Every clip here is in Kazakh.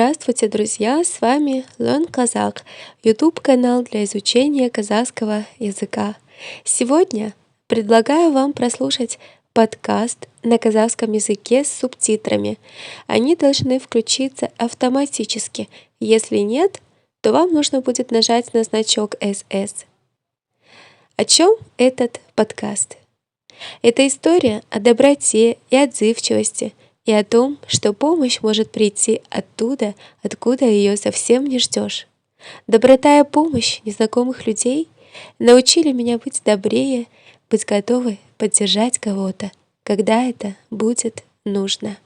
Здравствуйте, друзья! С вами Learn Kazakh, YouTube-канал для изучения казахского языка. Сегодня предлагаю вам прослушать подкаст на казахском языке с субтитрами. Они должны включиться автоматически. Если нет, то вам нужно будет нажать на значок SS. О чем этот подкаст? Это история о доброте и отзывчивости и о том, что помощь может прийти оттуда, откуда ее совсем не ждешь. Доброта и помощь незнакомых людей научили меня быть добрее, быть готовой поддержать кого-то, когда это будет нужно.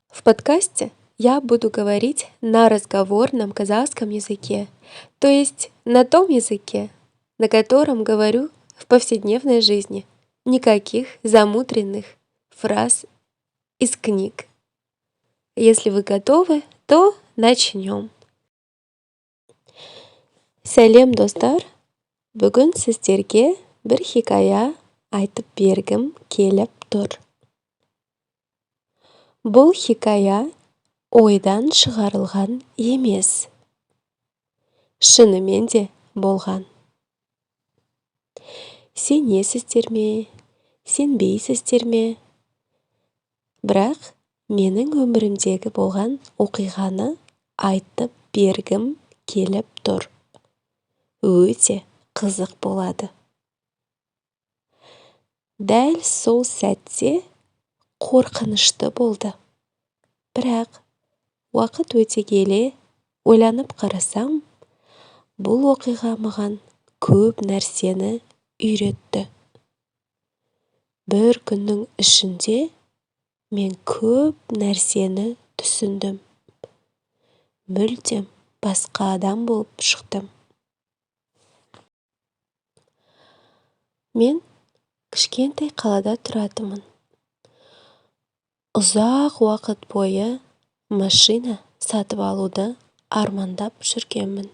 В подкасте я буду говорить на разговорном казахском языке, то есть на том языке, на котором говорю в повседневной жизни. Никаких замудренных фраз из книг. Если вы готовы, то начнем. Сәлем, достар! Бүгін сіздерге бір хикая айтып бергім келіп тұр. Бұл хикая ойдан шығарылған емес. Шынымен де болған. Сенесіздер ме, сенбейсіздер ме? Бірақ менің өмірімдегі болған оқиғаны айтып бергім келіп тұр. Өте қызық болады. Дәл сол сәтте қорқынышты болды. Бірақ уақыт өте келе ойланып қарасам, бұл оқиға маған көп нәрсені үйретті. Бір күннің ішінде мен көп нәрсені түсіндім. Мүлдем басқа адам болып шықтым. Мен кішкентай қалада тұратынмын. Ұзақ уақыт бойы машина сатып алуды армандап жүргенмін.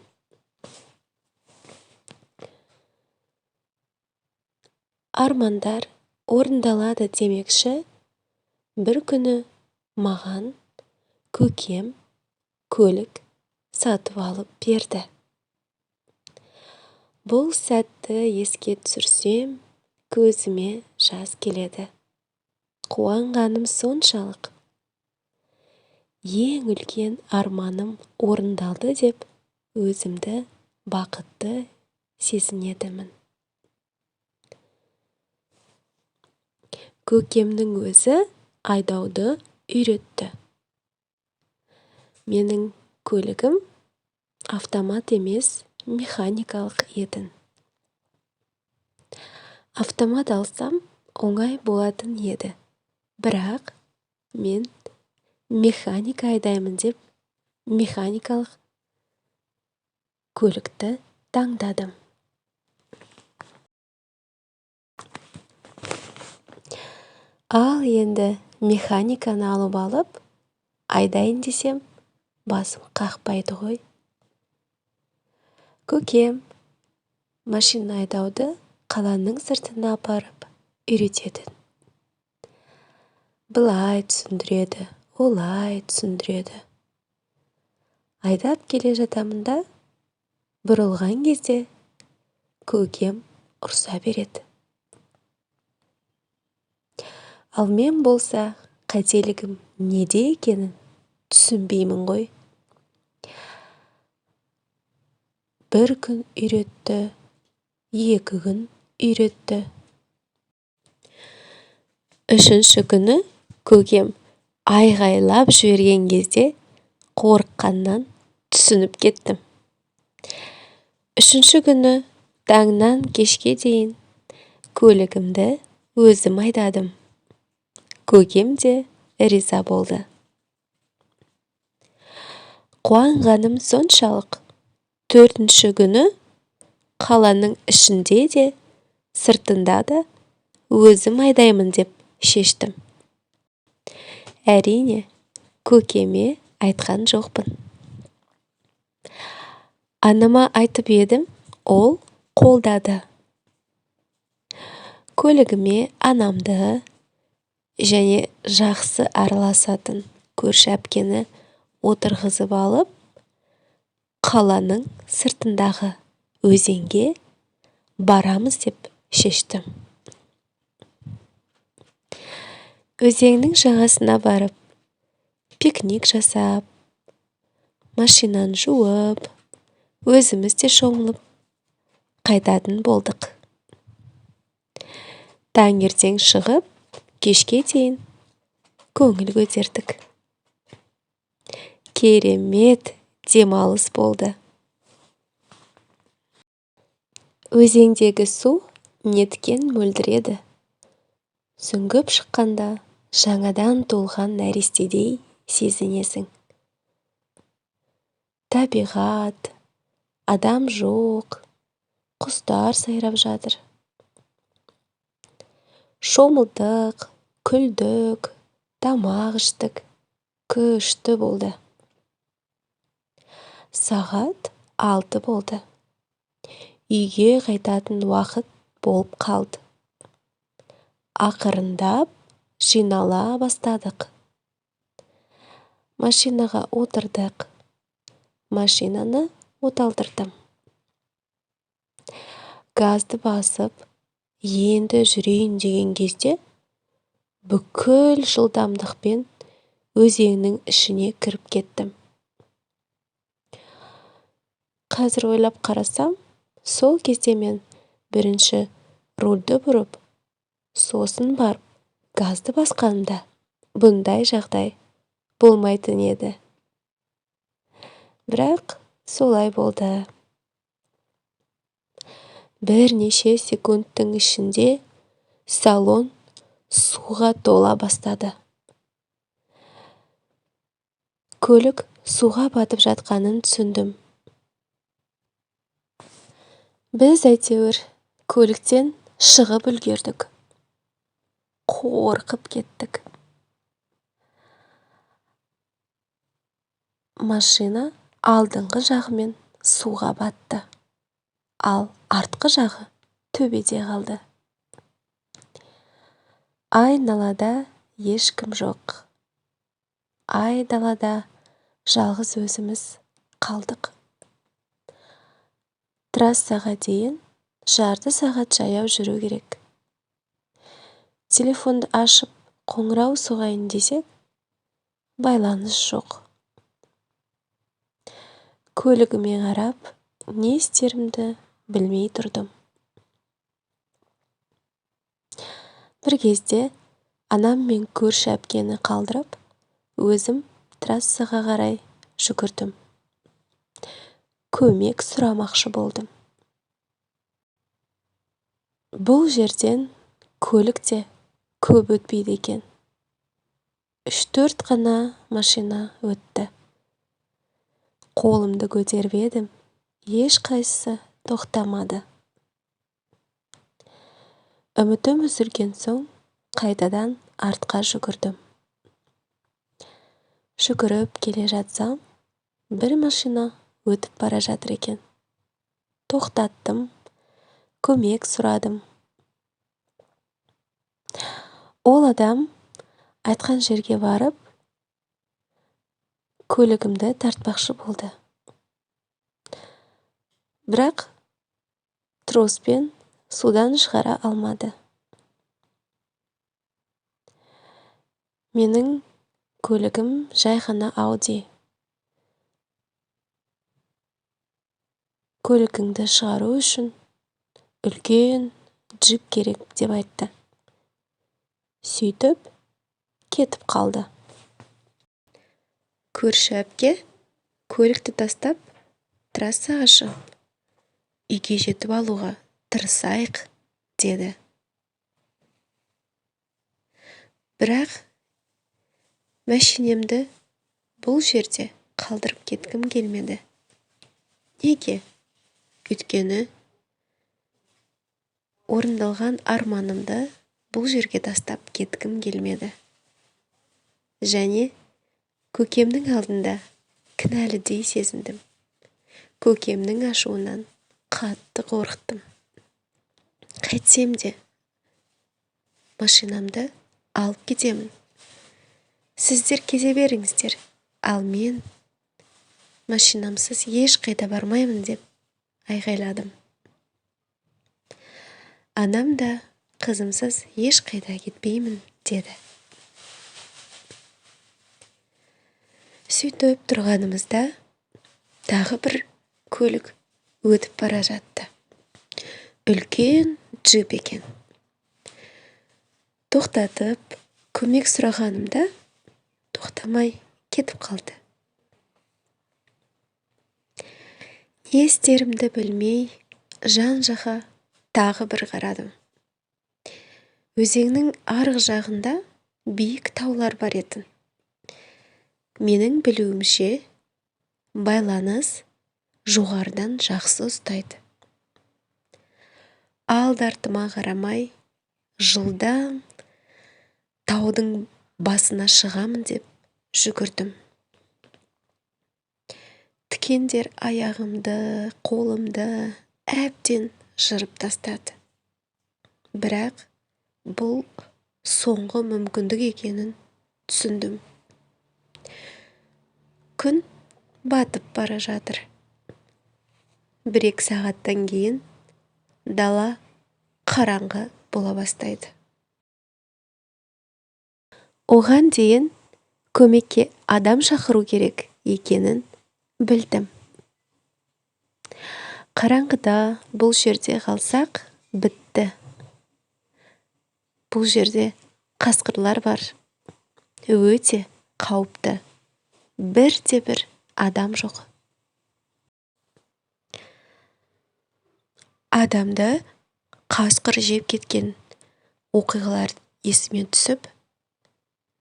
Армандар орындалады демекші, бір күні маған көкем көлік сатып алып берді. Бұл сәтті еске түсірсем, көзіме жас келеді. Қуанғаным соншалық. Ең үлкен арманым орындалды деп өзімді бақытты сезінетінмін. Көкемнің өзі айдауды үйретті. Менің көлігім автомат емес, механикалық еді. Автомат алсам, оңай болатын еді. Бірақ мен механика айдаймын деп механикалық көлікті таңдадым. Ал енді механиканы алып алып, айдайын десем, басым қақпайды ғой. Көкем машина айдауды қаланың сыртына апарып үйрететін. Былай түсіндіреді, олай түсіндіреді. Айдап келе жатамын да, бұрылған кезде көкем ұрса береді. Ал мен болса, қателігім неде екенін түсінбеймін ғой. Бір күн үйретті, екі күн үйретті. Үшінші күні көкем айғайлап жіберген кезде қорыққаннан түсініп кеттім. Үшінші күні таңнан кешке дейін көлігімді өзім айдадым. Көкем де риза болды. Қуанғаным соншалық, төртінші күні қаланың ішінде де, сыртында да өзім айдаймын деп шештім. Әрине, көкеме айтқан жоқпын. Анама айтып едім, ол қолдады. Көлігіме анамды және жақсы араласатын көрші әпкені Отырғызып алып, қаланың сыртындағы өзенге барамыз деп шештім. Өзеннің жағасына барып, пикник жасап, машинаны жуып, өзіміз де шомылып қайтатын болдық. Таңертең шығып, кешке дейін көңіл көтердік. Керемет демалыс болды. Өзендегі су неткен мөлдіреді. Сүңгіп шыққанда жаңадан туылған нәрестедей сезінесің. Табиғат, адам жоқ, құстар сайрап жатыр. Шомылдық, күлдік, тамақ іштік, күшті болды. Сағат 6 болды. Үйге қайтатын уақыт болып қалды. Ақырындап жинала бастадық. Машинаға отырдық. Машинаны оталдырдым. Газды басып, енді жүрейін деген кезде бүкіл жылдамдықпен өзеннің ішіне кіріп кеттім. Қазір ойлап қарасам, сол кезде мен бірінші рульді бұрып, сосын барып газды басқанымда бұндай жағдай болмайтын еді. Бірақ солай болды. Бірнеше секундтың ішінде салон суға тола бастады. Көлік суға батып жатқанын түсіндім. Біз әйтеуір көліктен шығып үлгердік. Қорқып кеттік. Машина алдыңғы жағымен суға батты, ал артқы жағы төбеде қалды. Айналада ешкім жоқ. Айдалада жалғыз өзіміз қалдық. Трассаға дейін жарты сағат жаяу жүру керек. Телефонды ашып қоңырау соғайын десек, байланыс жоқ. Көлігіме қарап, не істерімді білмей тұрдым. Бір кезде анам мен көрші әпкені қалдырып, өзім трассаға қарай жүгірдім. Көмек сұрамақшы болдым. Бұл жерден көлік те көп өтпейді екен. 3-4 қана машина өтті. Қолымды көтеріп едім, ешқайсысы тоқтамады. Үмітім үзілген соң қайтадан артқа жүгірдім. Жүгіріп келе жатсам, бір машина өтіп бара жатыр екен. Тоқтаттым, көмек сұрадым. Ол адам айтқан жерге барып, көлігімді тартпақшы болды. Бірақ троспен судан шығара алмады. Менің көлігім жай ғана Ауди. Көлігіңді шығару үшін үлкен джип керек деп айтты. Сөйтіп кетіп қалды. Көрші әпке көлікті тастап, трассаға шығып, үйге жетіп алуға тырысайық деді. Бірақ мәшинемді бұл жерде қалдырып кеткім келмеді. Неге? Өйткені орындалған арманымды бұл жерге тастап кеткім келмеді. Және көкемнің алдында кінәлідей сезіндім. Көкемнің ашуынан қатты қорықтым. Қайтсем де машинамды алып кетемін. Сіздер кете беріңіздер, ал мен Машинамсыз ешқайда бармаймын деп айғайладым. Анам да қызымсыз ешқайда кетпеймін деді. Сөйтіп тұрғанымызда тағы бір көлік өтіп бара жатты. Үлкен джип екен. Тоқтатып, көмек сұрағанымда тоқтамай кетіп қалды. Не істерімді білмей, жан-жаққа тағы бір қарадым. Өзеннің арғы жағында биік таулар бар етін. Менің білуімше, байланыс жоғарыдан жақсы ұстайды. Алды-артыма қарамай, жылдам таудың басына шығамын деп жүгірдім. Тікендер аяғымды, қолымды әбден жырып тастады. Бірақ бұл соңғы мүмкіндік екенін түсіндім. Күн батып бара жатыр. 1-2 сағаттан кейін дала қараңғы бола бастайды. Оған дейін көмекке адам шақыру керек екенін білдім. Қараңғыда бұл жерде қалсақ, бітті. Бұл жерде қасқырлар бар. Өте қауіпті. Бірде-бір адам жоқ. Адамды қасқыр жеп кеткен оқиғалар есіме түсіп,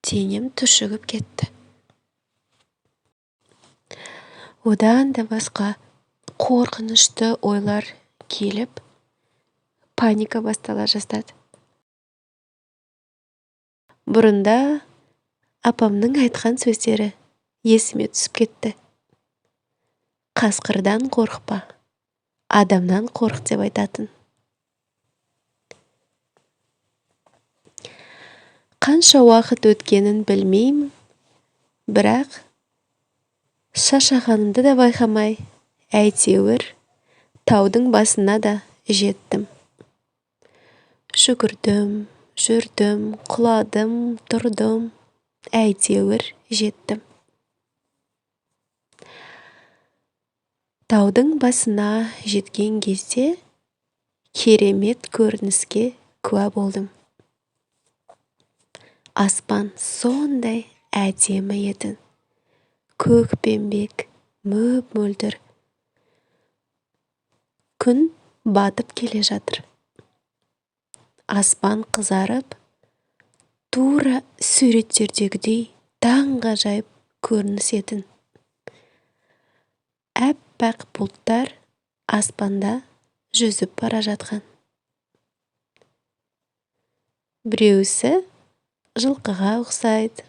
денем түршігіп кетті. Одан да басқа қорқынышты ойлар келіп, паника бастала жаздады. Бұрында апамның айтқан сөздері есіме түсіп кетті. Қасқырдан қорықпа, адамнан қорық деп айтатын. Қанша уақыт өткенін білмеймін, бірақ шаршағанымды да байқамай, әйтеуір таудың басына да жеттім. Жүгірдім, жүрдім, құладым, тұрдым, әйтеуір жеттім. Таудың басына жеткен кезде керемет көрініске куә болдым. Аспан сондай әдемі етін. Көкпеңбек, мөп-мөлдір. Күн батып келе жатыр. Аспан қызарып, тура суреттердегідей таңғажайып көрініс етін. Аппақ бұлттар аспанда жүзіп бара жатқан. Біреусі жылқыға ұқсайды.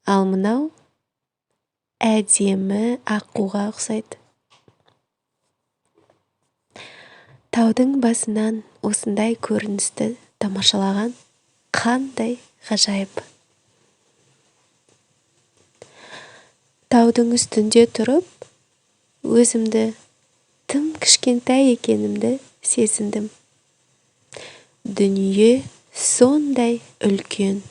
Ал мынау әдемі аққуға ұқсайды. Таудың басынан осындай көріністі тамашалаған қандай ғажайып. Таудың үстінде тұрып, өзімді тым кішкентай екенімді сезіндім. Дүние сондай үлкен.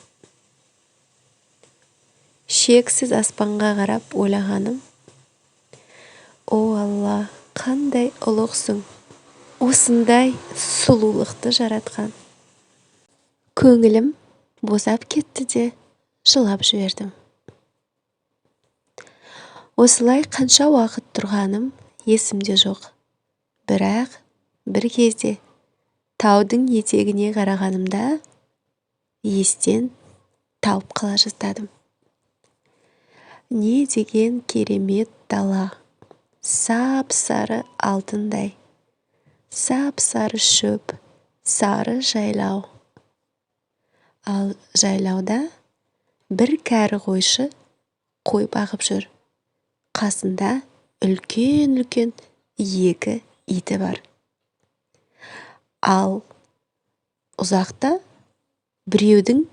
Шексіз аспанға қарап ойлағаным, о Алла, қандай ұлықсың, осындай сұлулықты жаратқан. Көңілім босап кетті де жылап жібердім. Осылай қанша уақыт тұрғаным есімде жоқ. Бірақ бір кезде таудың етегіне қарағанымда естен талып қала жаздадым. Не деген керемет дала, сап-сары алтындай, сап-сары шөп, сары жайлау. Ал жайлауда бір кәрі қойшы қой бағып жүр. Қасында үлкен-үлкен екі иті бар. Ал ұзақта біреудің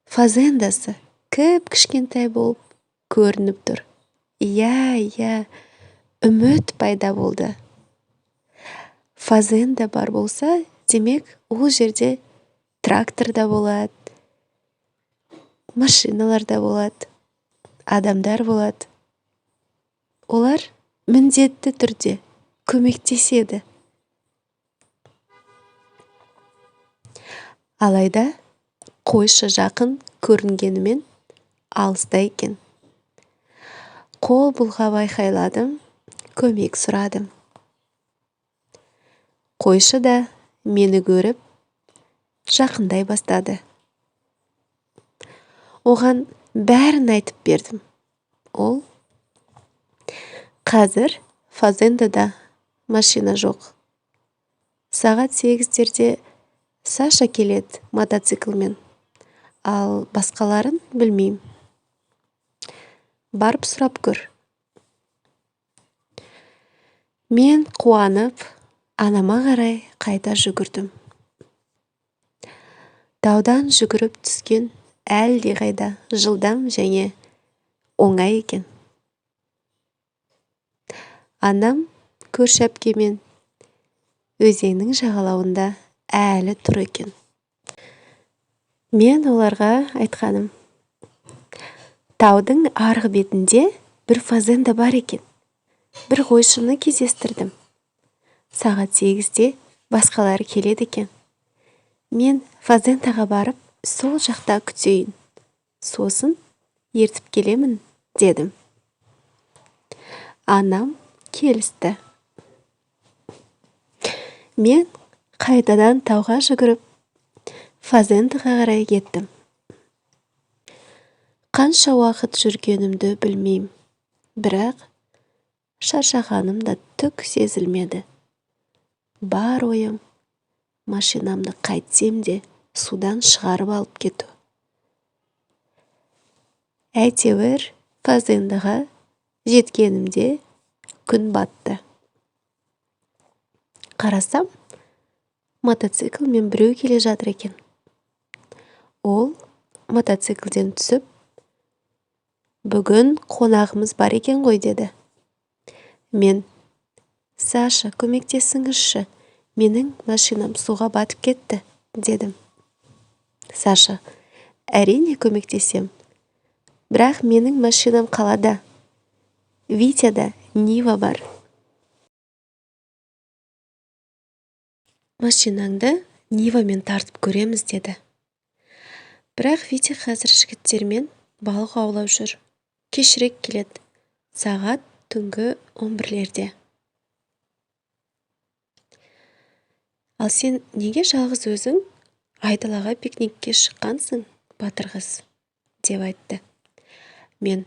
фазендасы кіп-кішкентай болып көрініп тұр. Иә, үміт пайда болды. Фазенда бар болса, демек, ол жерде трактор да болады, машиналар да болады, адамдар болады. Олар міндетті түрде көмектеседі. Алайда қойшы жақын көрінгенімен алыста екен. Қол бұлғап айқайладым, көмек сұрадым. Қойшы да мені көріп, жақындай бастады. Оған бәрін айтып бердім. Ол: «Қазір фазендада машина жоқ. Сағат 8-дерде Саша келеді мотоциклмен, ал басқаларын білмеймін. Барып сұрап көр». Мен қуанып, анама қарай қайта жүгірдім. Таудан жүгіріп түскен әлдеқайда жылдам және оңай екен. Анам көрші әпкемен өзеннің жағалауында әлі тұр екен. Мен оларға айтқаным: таудың арғы бетінде бір фазенда бар екен. Бір қойшыны кездестірдім. Сағат 8-де басқалары келеді екен. Мен фазендаға барып, сол жақта күтейін. Сосын ертіп келемін, дедім. Анам келісті. Мен қайтадан тауға жүгіріп, фазендаға қарай кеттім. Қанша уақыт жүргенімді білмеймін, бірақ шаршағаным да түк сезілмеді. Бар ойым машинамды қайтсем де судан шығарып алып кету. Әйтеуір фазендаға жеткенімде күн батты. Қарасам, мотоциклмен біреу келе жатыр екен. Ол мотоциклден түсіп, «Бүгін қонағымыз бар екен ғой», деді. Мен: «Саша, көмектесіңізші, менің машинам суға батып кетті», дедім. Саша: «Әрине көмектесем, бірақ менің машинам қалада. Витяда Нива бар. Машинаңды Нивамен тартып көреміз», деді. Бірақ Витя қазір жігіттермен балық аулап жүр. Кешірек келеді, сағат түнгі 11-лерде. Ал сен неге жалғыз өзің айдалаға пикникке шыққансың, батыр қыз, деп айтты. Мен: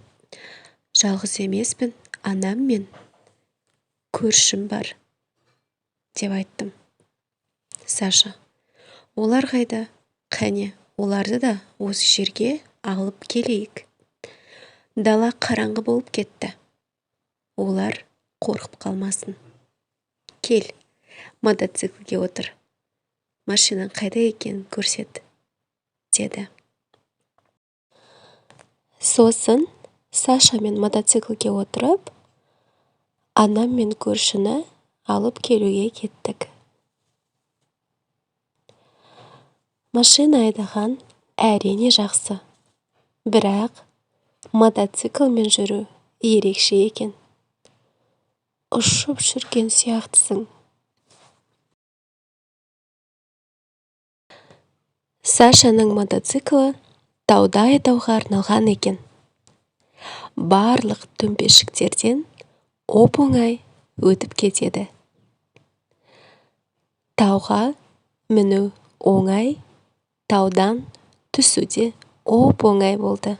«Жалғыз емеспін, анам мен көршім бар», деп айттым. Саша: «Олар қайда? Қәне, оларды да осы жерге алып келейік. Дала қараңғы болып кетті. Олар қорқып қалмасын. Кел, мотоциклге отыр. Машинаң қайда екенін көрсет», деді. Сосын Сашамен мотоциклге отырып, анам мен көршіні алып келуге кеттік. Машина айдаған әрине жақсы, бірақ мотоциклмен жүру ерекше екен. Ұшып жүрген сияқтысың. Сашаның мотоциклі тауда айдауға арналған екен. Барлық төмпешіктерден оп-оңай өтіп кетеді. Тауға міну оңай, таудан түсу де оп-оңай болды.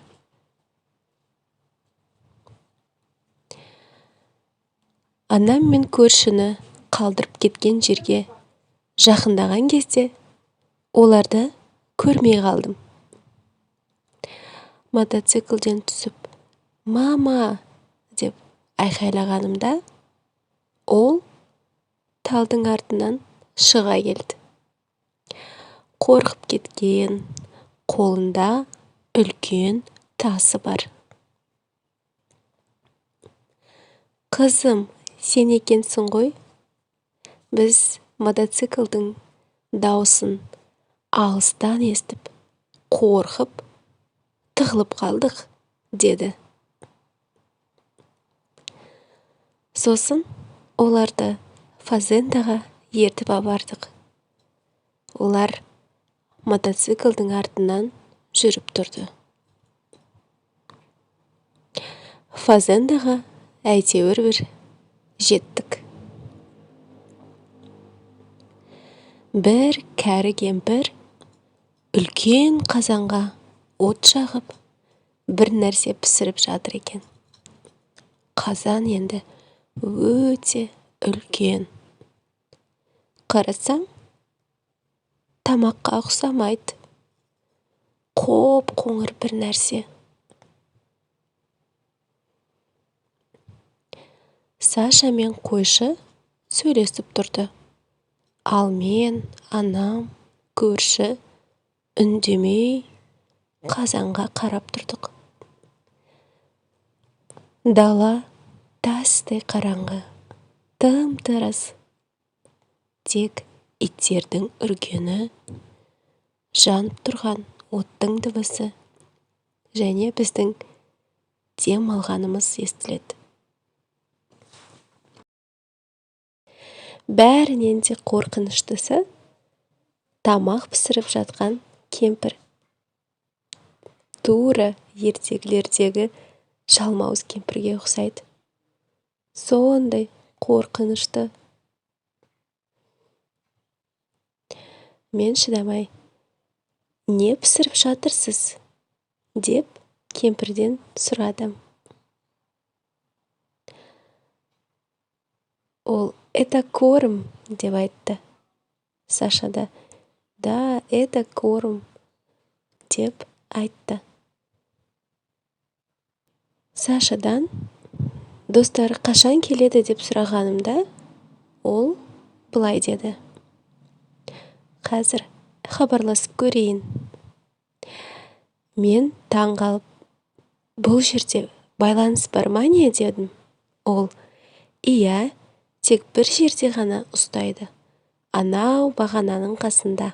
Анам мен көршіні қалдырып кеткен жерге жақындаған кезде оларды көрмей қалдым. Мотоциклден түсіп, «Мама!» деп айқайлағанымда, ол талдың артынан шыға келді. Қорқып кеткен, қолында үлкен тасы бар. Қызым, сен екенсің ғой. Біз мотоциклдің даусын алыстан естіп, қорқып, тығылып қалдық, деді. Сосын оларды фазендаға ертіп апардық. Олар мотоциклдің артынан жүріп тұрды. Фазендаға әйтеуір бір жеттік. Бір кәрі кемпір үлкен қазанға от жағып, бір нәрсе пісіріп жатыр екен. Қазан енді өте үлкен. Қарасам, тамаққа ұқсамайды. Қоп-қоңыр бір нәрсе. Саша мен қойшы сөйлесіп тұрды. Ал мен, анам, көрші үндемей қазанға қарап тұрдық. Дала тастай қараңғы, тым-тырыс. Тек иттердің үргені, жанып тұрған оттың дыбысы және біздің дем алғанымыз естіледі. Бәрінен де қорқыныштысы тамақ пісіріп жатқан кемпір. Тура ертегілердегі жалмауыз кемпірге ұқсайды. Сондай қорқынышты. Мен шыдамай, не пісіріп жатырсыз? Деп кемпірден сұрадым. Ол это корм деп айтты. Саша да, да, это корм деп айтты. Сашадан достары қашан келеді деп сұрағанымда, ол былай деді. Қазір хабарласып көрейін. Мен таң қалып, бұл жерде байланыс бар ма не дедім. Ол, иә, тек бір жерде ғана ұстайды. Анау бағананың қасында.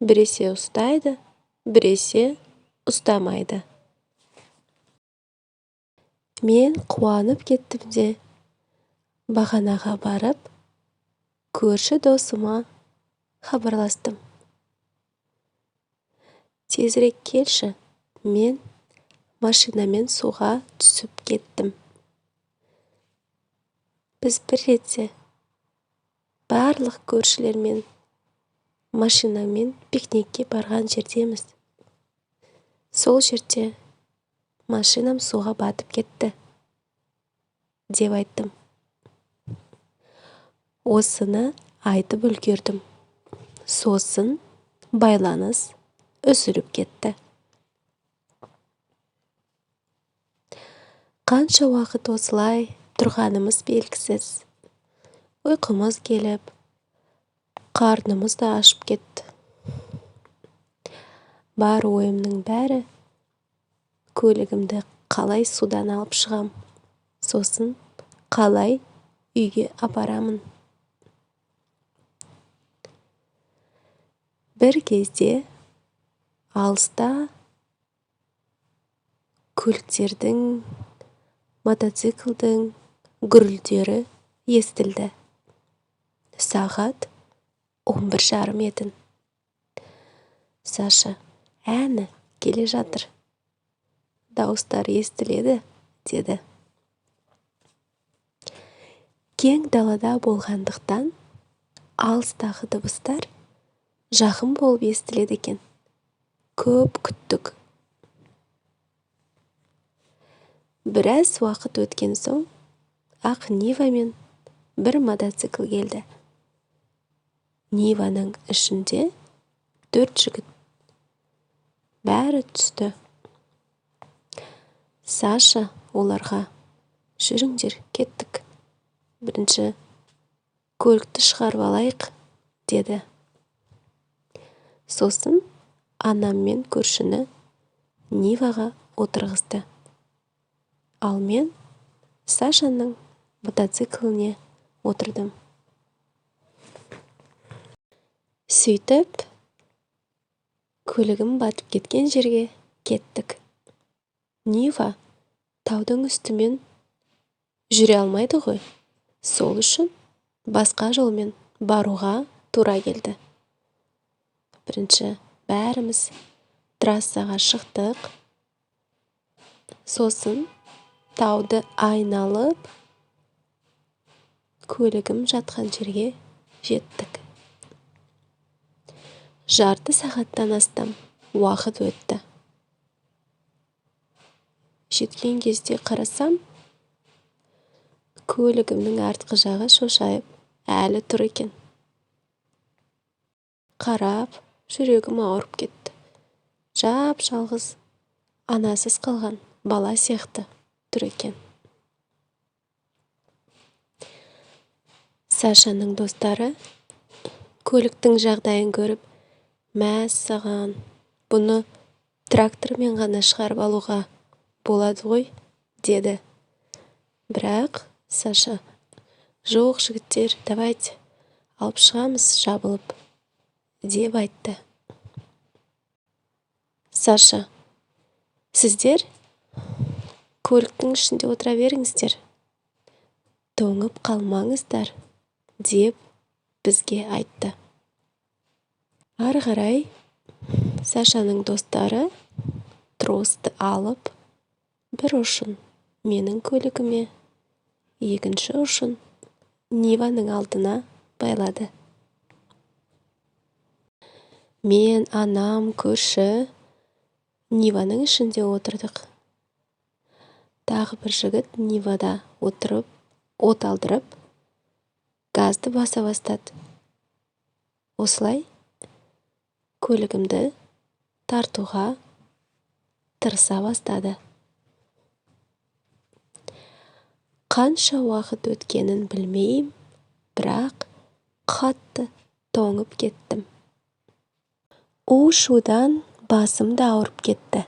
Біресе ұстайды, біресе ұстамайды. Мен қуанып кеттім де, бағанаға барып, көрші досыма хабарластым. Тезірек келші, мен машинамен суға түсіп кеттім. Біз бір ретте барлық көршілермен машинамен пикникке барған жердеміз. Сол жерде машинам суға батып кетті, деп айттым. Осыны айтып үлгердім. Сосын байланыс үзіліп кетті. Қанша уақыт осылай тұрғанымыз белгісіз. Ұйқымыз келіп, қарнымыз да ашып кетті. Бар ойымның бәрі көлігімді қалай судан алып шығам, сосын қалай үйге апарамын. Бір кезде алыста көліктердің, мотоциклдің гүрілдері естілді. Сағат 11:30 етін. Саша, әні келе жатыр. Дауыстар естіледі, деді. Кең далада болғандықтан алыстағы дыбыстар жақын болып естіледі екен. Көп күттік. Біраз уақыт өткен соң, ақ Нивамен бір мотоцикл келді. Ниваның ішінде 4 жігіт. Бәрі түсті. Саша оларға, жүріңдер, кеттік. Бірінші көлікті шығарып алайық, деді. Сосын анам мен көршіні Ниваға отырғызды. Ал мен Сашаның мотоцикліне отырдым. Сөйтіп, көлігім батып кеткен жерге кеттік. Нива таудың үстімен жүре алмайды ғой, сол үшін басқа жолмен баруға тура келді. Бірінші бәріміз трассаға шықтық, сосын тауды айналып, көлігім жатқан жерге жеттік. Жарты сағаттан астам уақыт өтті. Жеткен кезде қарасам, көлігімнің артқы жағы шошайып әлі тұр екен. Қарап, жүрегім ауырып кетті. Жап-жалғыз, анасыз қалған бала сияқты тұр екен. Сашаның достары көліктің жағдайын көріп, мәссаған, бұны трактормен ғана шығарып алуға болады ғой, деді. Бірақ Саша, жоқ, жігіттер, давайте алып шығамыз жабылып, деп айтты. Саша, сіздер көліктің ішінде отыра беріңіздер, тоңып қалмаңыздар, деп бізге айтты. Ары қарай Сашаның достары тросты алып, бір ұшын менің көлігіме, екінші ұшын Ниваның алдына байлады. Мен, анам, көрші Ниваның ішінде отырдық. Тағы бір жігіт Нивада отырып, от алдырып, газды баса бастады. Осылай көлігімді тартуға тырыса бастады. Қанша уақыт өткенін білмеймін, бірақ қатты тоңып кеттім. У-шудан басым да ауырып кетті.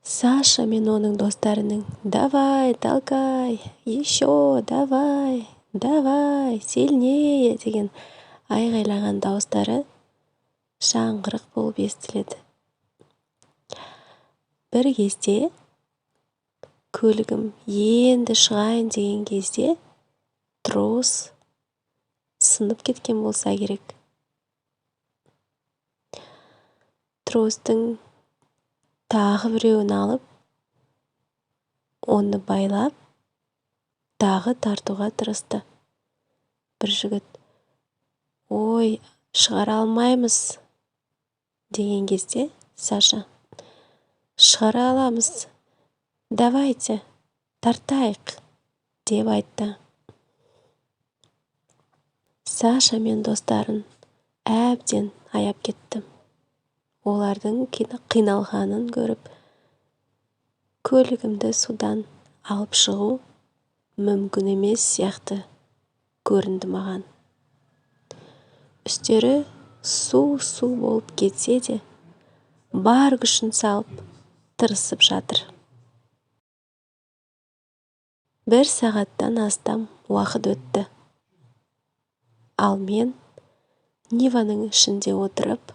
Саша мен оның достарының «Давай, толкай, еще, давай, давай, сильнее» деген айғайлаған дауыстары жаңғырық болып естіледі. Бір кезде көлігім енді шығайын деген кезде трос сынып кеткен болса керек. Тростың тағы біреуін алып, оны байлап, тағы тартуға тырысты. Бір жігіт, ой, шығара алмаймыз, деген кезде Саша, шығара аламыз, давайте, тартайық, деп айтты. Саша мен достарын әбден аяп кеттім. Олардың қиналғанын көріп, көлігімді судан алып шығу мүмкін емес сияқты көрінді маған. Үстері су-су болып кетсе де, бар күшін салып тырысып жатыр. Бір сағаттан астам уақыт өтті. Ал мен Ниваның ішінде отырып,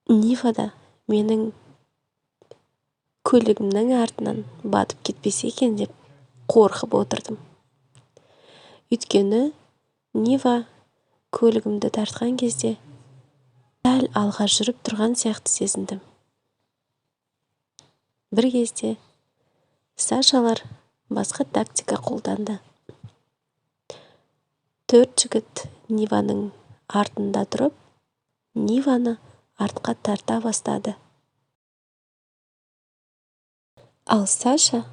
Нивада менің көлігімнің артынан батып кетпесе екен деп қорқып отырдым. Өйткені Нива көлігімді тартқан кезде сәл алға жүріп тұрған сияқты сезіндім. Бір кезде Сашалар басқа тактика қолданды. 4 жігіт Ниваның артында тұрып, Ниваны артқа тарта бастады. Ал Саша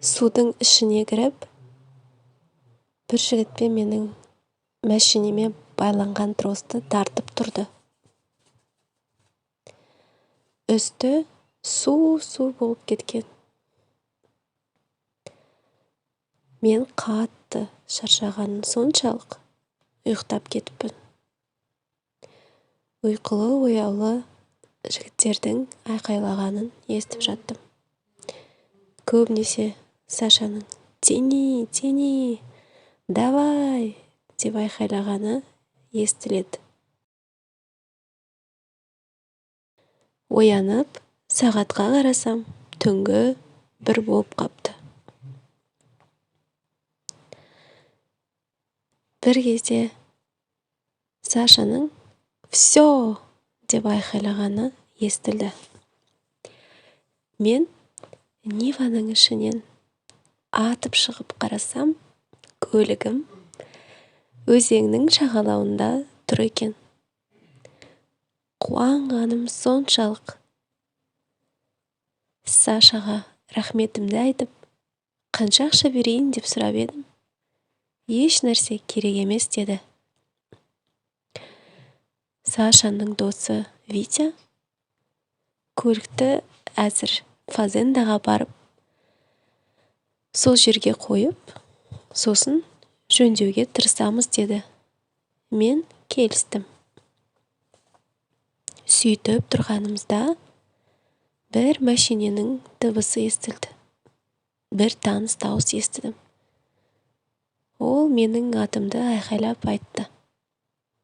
судың ішіне кіріп, бір жігітпен менің мәшинеме байланған тросты тартып тұрды. Үсті су-су болып кеткен. Мен қатты шаршағаным соншалық ұйықтап кетіппін. Ұйқылы-ояулы жігіттердің айқайлағанын естіп жаттым. Көбінесе Сашаның «Тяни, тяни, давай» деп айқайлағаны естіледі. Оянып, сағатқа қарасам, түнгі 1 болып қапты. Бір кезде Сашаның «Всё!» деп айқайлағаны естілді. Мен Ниваның ішінен атып шығып қарасам, көлігім өзеннің жағалауында тұр екен. Қуанғаным соншалық. Сашаға рахметімді айтып, қанша ақша берейін деп сұрап едім. Еш нәрсе керек емес деді. Сашаның досы Витя көлікті әзір Фазендаға барып, сол жерге қойып, сосын жөндеуге тырысамыз деді. Мен келістім. Сөйтіп тұрғанымызда бір мәшиненің дыбысы естілді. Бір таныс дауыс естідім. Ол менің атымды айқайлап айтты.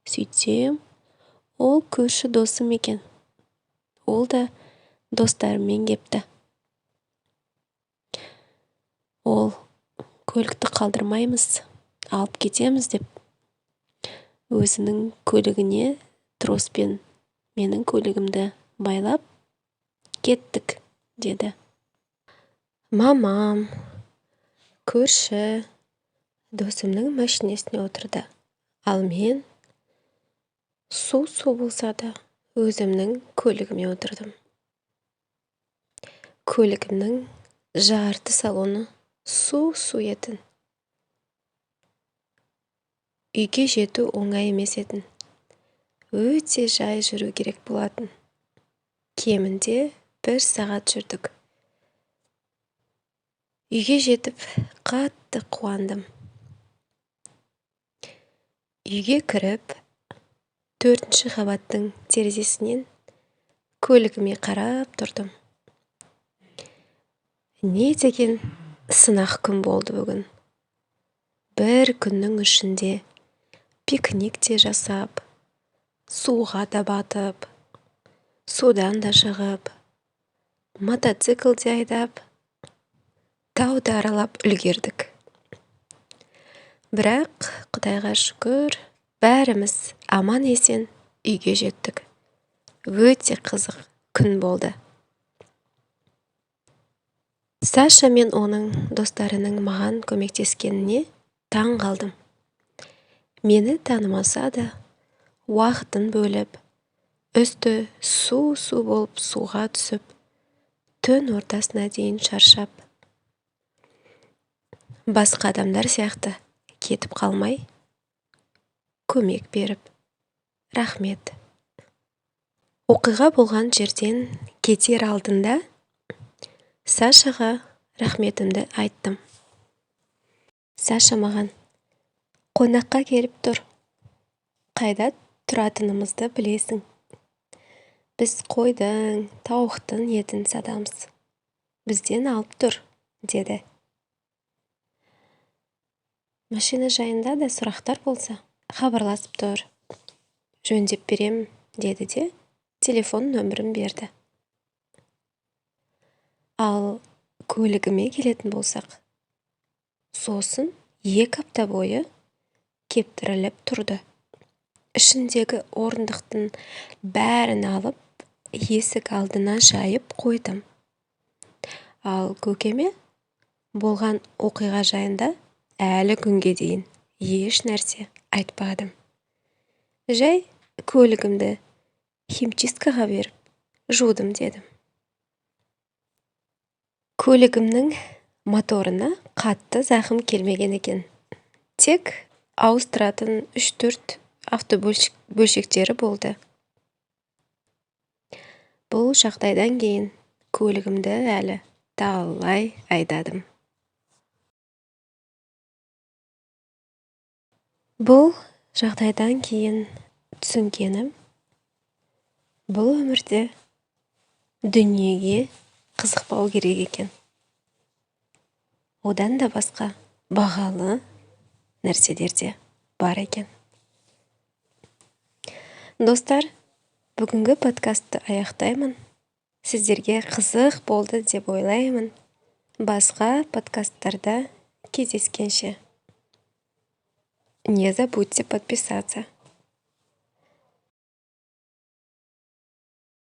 Сөйтсем, ол көрші досым екен. Ол да достарымен кепті. Ол көлікті қалдырмаймыз, алып кетеміз деп өзінің көлігіне троспен менің көлігімді байлап кеттік деді. Мамам көрші досымның машинесіне отырды. Ал мен су-су болса да өзімнің көлігіме отырдым. Көлігімнің жарты салоны су-су етін. Үйге жету оңай емес етін. Өте жай жүру керек болатын. Кемінде 1 сағат жүрдік. Үйге жетіп қатты қуандым. Үйге кіріп, 4-ші қабаттың терезесінен көлігіме қарап тұрдым. Не деген сынақ күн болды бүгін. Бір күннің ішінде пикник те жасап, суға да батып, судан да шығып, мотоцикл де айдап, тауды аралап үлгердік. Бірақ Құдайға шүкір, бәріміз аман-есен үйге жеттік. Өте қызық күн болды. Саша мен оның достарының маған көмектескеніне таң қалдым. Мені танымаса да, уақытын бөліп, үсті су-су болып суға түсіп, түн ортасына дейін шаршап, басқа адамдар сияқты кетіп қалмай, көмек беріп, рахмет. Оқиға болған жерден кетер алдында Сашаға рахметімді айттым. Саша маған қонаққа келіп тұр. Қайда тұратынымызды білесің. Біз қойдың, тауықтың етін сатамыз. Бізден алып тұр, деді. Машина жайында да сұрақтар болса, хабарласып тұр. Жөндеп берем, деді де телефон нөмірін берді. Ал көлігіме келетін болсақ, сосын 2 апта бойы кептіріліп тұрды. Ішіндегі орындықтың бәрін алып, есік алдына жайып қойдым. Ал көкеме болған оқиға жайында әлі күнге дейін еш нәрсе айтпадым. Жай көлігімді химчисткаға беріп, жудым дедім. Көлігімнің моторына қатты зақым келмеген екен. Тек ауыстыратын 3-4 автобөлшектері болды. Бұл жағдайдан кейін көлігімді әлі талай айдадым. Бұл жағдайдан кейін түсінгенім, бұл өмірде дүниеге қызықпау керек екен. Одан да басқа бағалы нәрселер де бар екен. Достар, бүгінгі подкастты аяқтаймын. Сіздерге қызық болды деп ойлаймын. Басқа подкасттарда кездескенше. Не забудьте подписаться.